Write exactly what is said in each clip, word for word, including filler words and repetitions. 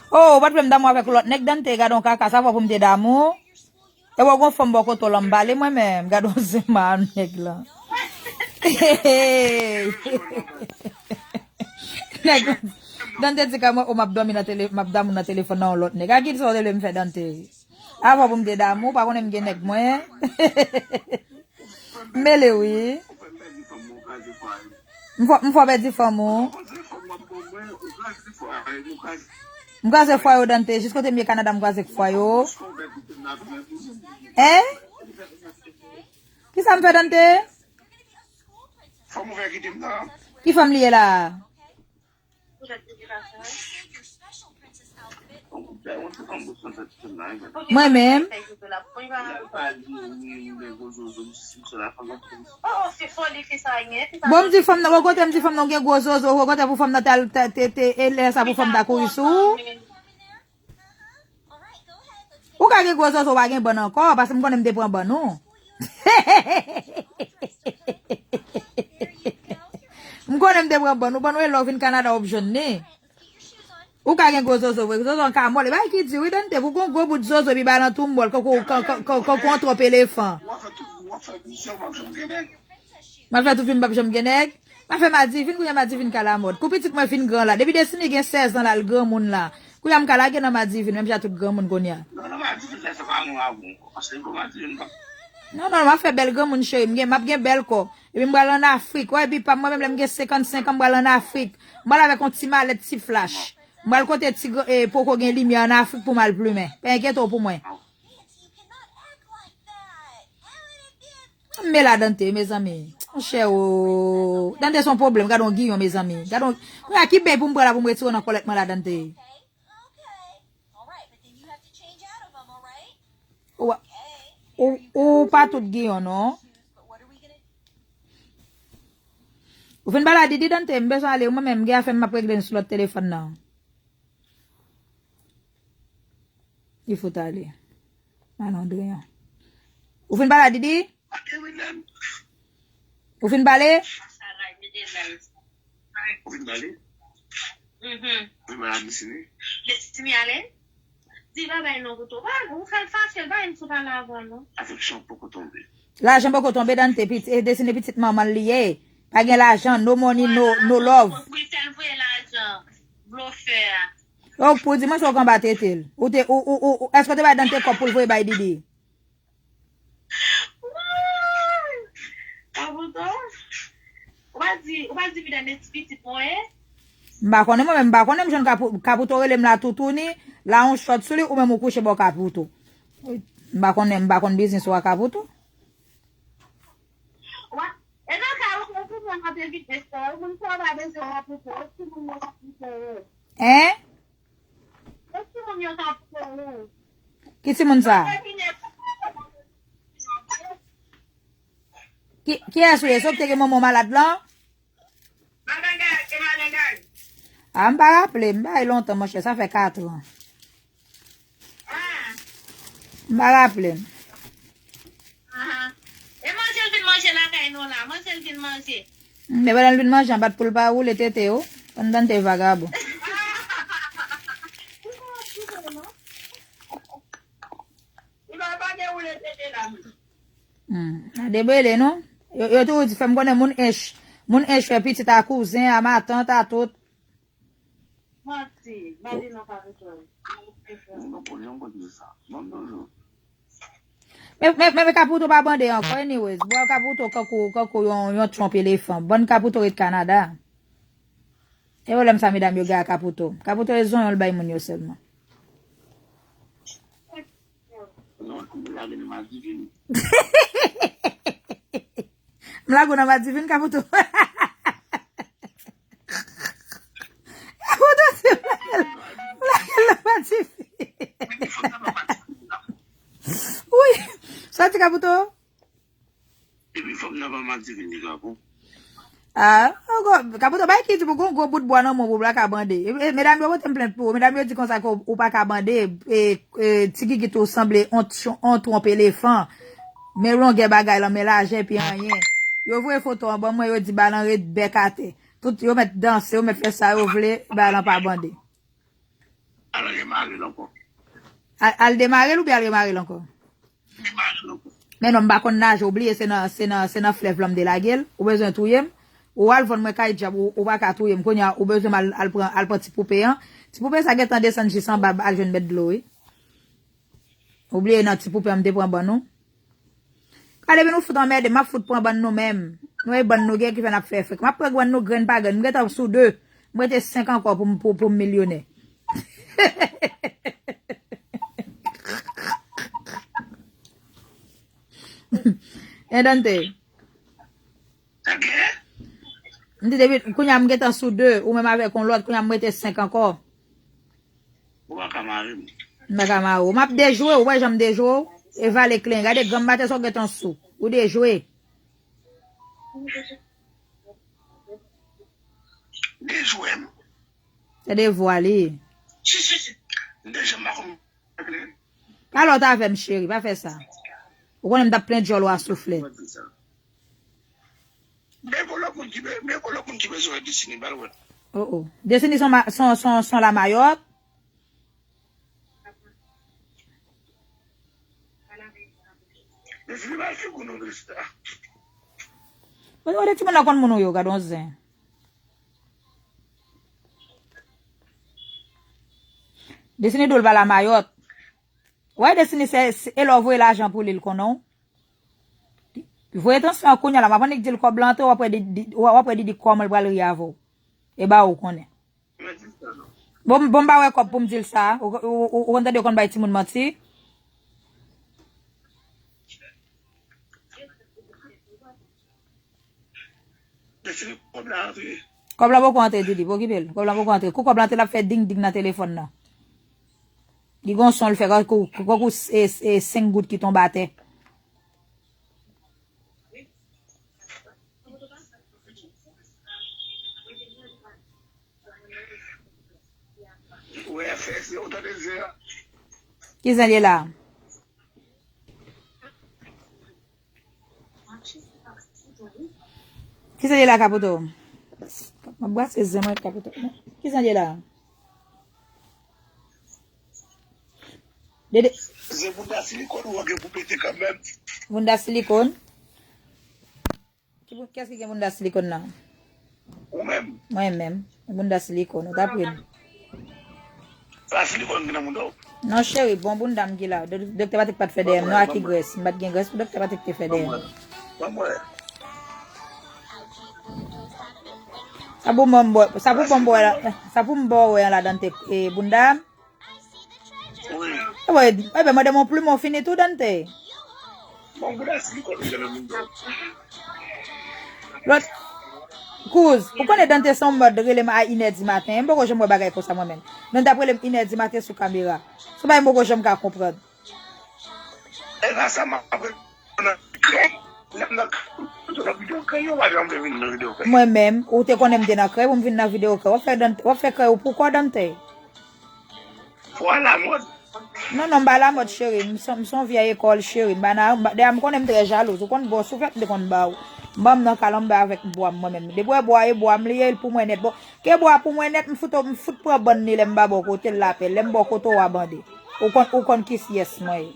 Oh, ou pa t fè m damou avèk lòt nèg, Dante, gade yon kaka, sa fò pou m te damou. E wè gon fanm bò kote w lan m pale mwen menm, gade yon zenma nèg lan. Nèg, Dante di kòman, oh, m ap dòmi nan tele, m ap damou nan telefòn nan yon lòt nèg. A ki sa w te vle m fè, Dante? Avan pou m te damou, pa konnen m gen nèg mwen. M mele wi. M fò, m fò pèdi fanm ou. M kraze fwa yo, Dante. Jis kote m ye Kanada, m kraze fwa yo. Hein? Kisa m fè, Dante? Ki fanm li ye la? Mwen menm. Bon, m di fanm nan, okontrè, m di fanm nan gen gwo zozo, okontrè pou fanm nan te al, te, te, te, e lè sa pou fanm ta kouri sou ou. Ou ka gen gwo zozo, ou pa gen bann ankò, paske m konnen m te pran bann ou. M konnen m te pran bann ou, bann ou e lè w vin Kanada w ap jwenn li. Ou ka gen gwo zozo vre, zozo an ka mòl. E bagay ki di wi, Dante, pou gon gwo bout zozo epi ba lan tou mòl, kankou, kan- kan- kan- kankou yon twòp elefan. M ap fè tout vi m p ap janm gen nèg. M ap fè Madivin, kounye a Madivin ka lamòd. Kou pitit mwen fin gran la. Depi Destiny gen sèz an la, l granmoun la. Kounye a m ka lage nan Madivin, menm jan tout granmoun kounye a. Non, non, m ap fè bèl granmoun cheri. M gen, m ap gen bèl kò. Epi m pral ann Afrik. Wè, epi pa m, mwen menm lè m gen senkannsenk an, m pral ann Afrik. M pral avèk yon ti malèt, ti flach. M pral kote ti gran- e, poko gen limyè ann Afrik pou m al plimen. Pa enkyete w pou mwen. Men la Dante, mezanmi. Monchè o. Dante se yon pwoblèm. Gade yon giyon, mezanmi. Gade yon, kounye a ki bèy pou m pran la pou m retire w nan kòlèt mwen la, Dante. Ou, ou, ou pa tout giyon, non. Ou fin pale a Didi, Dante, m bezwen ale, mwen menm, m gen afè m ap regle sou lòt telefòn nan. Li fout ale. Malandren an. Ou fin pale a Didi? Ou fin pale? Ou fin pale? Mhm. Ou fin pale a Destiny? Destiny ale? Di pa bay non kouto. Ou fè l fache, l pa menm sou pale avè l non. Afeksyon poko tonbe. Lajan poko tonbe, Dante, piti, e Destiny pitit manman l li ye. Pa gen lajan, no money, no, no love. Wi, sèl voye lajan. Blofè a. Ok, pou di mwen sa w k anba tete l. Ou te, ou, ou, ou, ou, èske w te bay Dante kòb pou l voye bay Didi? Wouy! Kaputo? Ou pa di, ou pa di vidal de ti pitit mwen ye? M pa konnen mwen menm, m pa konnen m jwenn Kapu-, Kaputo rele m la toutouni, la yon chòt sou li, ou menm ou kouche bò Kaputo. M pa konnen, m pa konn biznis ou a Kaputo. Wa, e nan ka ou, ou pou mwen ap evite sa, ou moun sa pa bezwen Kaputo, ou moun yo Kaputo. Hein? Ki timoun sa? Ki, kiyès ou ye? Se w ki te gen manman w malad lan? A, m pa raple, m bay lontan, monchè, sa fè katran. M pa raple m. Aha. E manje l vin manje lakay nou la. Manje l vin manje. Men pandan l vin manje an, bat pou l pa woule tete yo. Pandan te vagabon. Li pa, pa gen woule tete la menm. Hmm. A debele non. Yo, yo toujou di fè m konnen moun ench. Moun ench fè pitit a kouzen, a matant, a tout. Manti, ba li non pa retounen. Mwen pa konn jan mwen di sa. Ban m yon jou. Men, men, men, men Kapouto pa bande ankò, anyways. Bwa Kapouto kankou, kankou yon, yon twonp elefan. Ban Kapouto ret Kanada. E pwoblèm sa medam yo gen ak Kapouto. Kapouto e zonyon l bay moun yo sèlman. Non, m lage nan Madivin. M lage w nan Madivin, Kapouto. Kapouto di m lage l, m lage l nan Madivin. Wi, sa w di Kapouto? Epi fanm nan pa Madivin li ka bon. Ah, Kapouto bay ki di pou gon gwo bout bwa nan men w pou bwa ka bande. E, e, medam yo pote m plent pou ou. Medam yo di konsa ke w, ou pa ka bande. E, e, ti gigit ou sanble on, on twonp elefan. Men longè bagay lan, men lajè epi anyen. Yo voye foto an ban mwen, yo di ba lan ret bèk atè. Tout yo mèt danse, yo mèt fè sa yo vle, ba lan pa bande. Al remare l ankò. Al, al demare l oubyen al remare l ankò? Demare l ankò. Men non, m pa konn naje, ou bliye se nan, se nan, se nan flèv lan m te lage l. Ou bezwen touye m? Ou al vann mwen kay dyab, ou, ou pa ka touye m. Kounye a, ou bezwen m al, al pran, al pran ti poupe an. Ti poupe sa gentan desann jis anba, al jwenn bèt dlo, wi. Ou bliye nan ti poupe an m te pran bann ou. Gade, depi nou fout anmède, m ap fout pran bann nou menm. Nou e bann nou gen ki fè n ap fè frèk. M ap pran bann nou grenn pa grenn. M gentan sou de. M rete senk ankò pou m, pou, pou m milyonè. Hein, Dante? M di depi, kounye a m gentan sou de, ou menm avèk yon lòt, kounye a m rete senk ankò. Ou pa ka mare m. M pa ka mare w. M ap dejwe w, ou wè jan m dejwe w? E vale klen. Gade granm maten sa w gentan sou. Ou dejwe. Dejwe m. Se de vwa li. Si, si, si. M deja m pa konn. Pa lòt avè m, cheri, pa fè sa. Ou konnen m t ap plen djòl ou a souflèt. Men vòlò moun ki be-, men vòlò moun ki bezwen Destiny, ba l wè. Oh, oh. Destiny son ma-, son, son, son la mayòt. Destiny ba l figou nou, Krista. Mwen wè de timoun nan konn moun ou yo, gad on zen. Destiny dou l pa la mayòt. Wè Destiny se, se, e lè w voye lajan pou li, l konnen w. Voye transfè an kounye a la, m ap annik di l kòb la antre, w ap wè di, di, w ap wè di, di kòman l pral ri avè w. E ba ou konnen. Bon, bon, m pa wè kòb pou m di l sa. Ou, ou, ou, ou konn tande yo konn bay timoun manti. Kòb la poko antre, Didi, pa okipe l. Kòb la poko antre. Kou kòb la antre, l ap fè ding ding nan telefòn nan. Li gon son l fè, kou, kou, kou, e, e, senk goud ki tonbe atè. Ki zen l ye la? Ki zen l ye la, Kapoto? M ap brase zen mwen, Kapoto. Ki zen l ye la? Dede. Se bounda silikòn ou gen pou pete kanmenm. Bounda silikòn? Ki bou-, kiyès ki gen bounda silikòn nan? Ou menm? Mwen menm. Bounda silikòn, ou ta pri m. Pa silikòn ki nan bounda w? Non, cheri, bon bounda m ki la. Do-, Doktè Patrick pa t fè dèyè m, non, ak ki grès. M pa t gen grès pou Doktè Patrick te fè dèyè m. Ban mwen. Sa pou bon bò, sa pou bon bò, sa pou m bò wè an ladan te, e, bounda m. Wi. Ebyen, ebyen, mande m yon plim, ou fini tou, Dante. Bon, bounda silikòn ou gen nan moun yo. Lòt, kouz, ou konnen Dante se yon mòd rele m a inè di maten. M poko janm wè bagay konsa mwen menm. Dante ap rele m inè di maten sou kamera. Se yon bagay m poko janm ka konprann. E grasa m ap nan krèy, lè m nan krèy, m toujou nan videyo krèy, yo pa janm vle vin nan videyo krèy. Mwen menm, ou te konnen m te nan krèy pou m vin nan videyo krèy. W ap fè Dante, w ap fè krèy ou pou kò w, Dante. Ou alamòd. Non, non, m pa alamòd, cheri. M se, m se yon vyèy ekòl, cheri. M pa nan, m pa, dayè, m konnen m trè jalouz. Ou konn bò souflèt m te konn ba w. M ban m nan kalanbè avèk bwa m, mwen menm. Depi w wè bwa e bwa m li ye, l pou mwen nèt. Bon, ke bwa pou mwen nèt, m fout, m fout pran bann li lè m pa bò kote l lapè. Lè m bò kote w a bande. Ou konn, ou konn ki syès mwen ye.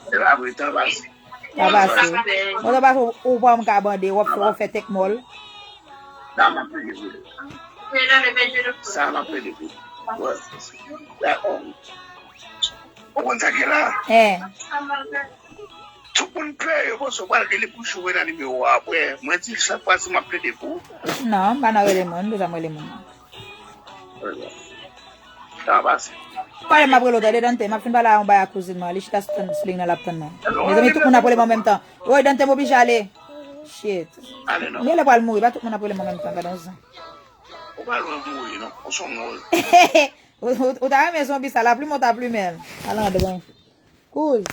Se pa vre, tan pase. Tan pase. Bon, tan pase, ou, ou pa m ka bande, w ap fè, w ap fè tèk mòl. Sa m ap plede pou li. Sa m ap plede pou li. Wè. Dakò. Ou konn sa k ye la? Hein. Tout moun pè, yo panse w pral rele pou joure nan nimewo a. Apre, mwen di l chak fwa si m ap plede pou ou. Non, m pa nan rele moun, m bezwen rele moun. Sa pase. Pale m ap rele w tande, Dante. M ap fin pale a yon bay a kouzin mwen. Li chita sou tann, sou liy nan, l ap tann mwen. Mezanmi, tout moun ap rele m an menm tan. Woy, Dante, m oblije ale. Shit. Ale non. M genlè pral mouri, pa tout moun ap rele m an menm tan, gade yon zen. Ou pa lwen mouri non. Ou se yon mò. Ou, ou, ou ta renmen zonbi sa, la plim ou ta plimen l. Alandran. Kouz.